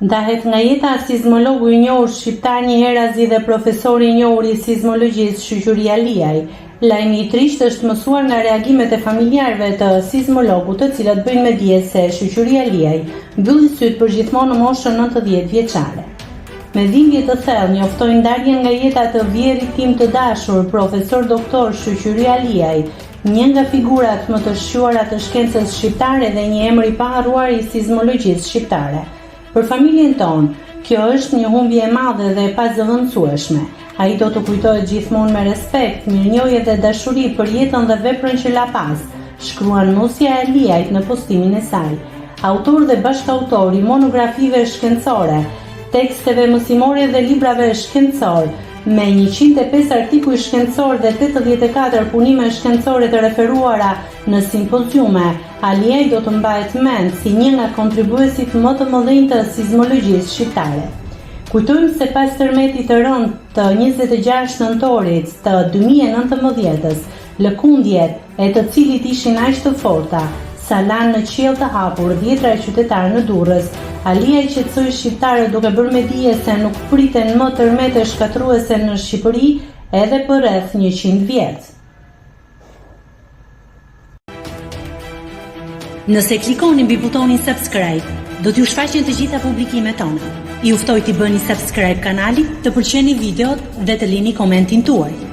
Ndahet nga jeta sizmologu i njohur shqiptar njëherazi dhe profesori i njohur i sizmologjisë Shyqyri Aliaj. Lajmi i trishtë është mësuar nga reagimet e familjarëve të sizmologut të cilët bëjnë me dije se Shyqyri Aliaj mbylli sytë përgjithmonë në moshën 90 vjeçare. Me dhimbje të thellë njoftoj ndarjen nga jeta të vjehrrit tim të dashur, profesor doktor Shyqyri Aliaj, Një nga figurat më të shquara të shkencës shqiptare dhe një emër i paharruar i sizmologjisë shqiptare. Për familjen tonë, kjo është një humbje e madhe dhe e pazëvendësueshme. Ai do të kujtohet gjithmonë me respekt, mirënjohje dhe dashuri për jetën dhe veprën që la pas, shkruan nusja e Aliajt në postimin e saj. Autor dhe bashkautor i monografive shkencore, teksteve mësimore dhe librave shkencorë, Me 105 artikuj shkencorë dhe 84 punime shkencore të referuara në simpoziume, Aliaj do të mbahet mend si një nga kontribuesit më të mëdhenj të sizmologjisë shqiptare. Kujtojmë se pas tërmetit të rëndë të 26 nëntorit të 2019-ës, lëkundjet e të cilit ishin aq të forta, sa lanë në qiell të hapur dhjetra qytetarë në Durrës, Aliaj qetësoi shqiptarët duke bërë me dije se nuk priten më tërmete shkatërruese në Shqipëri edhe për rreth 100 vjet. Nëse klikoni mbi butonin subscribe, do t'ju shfaqen të gjitha publikimet tona. Ju ftoj t'i bëni subscribe kanalit, të pëlqeni videot dhe të lini komentin tuaj.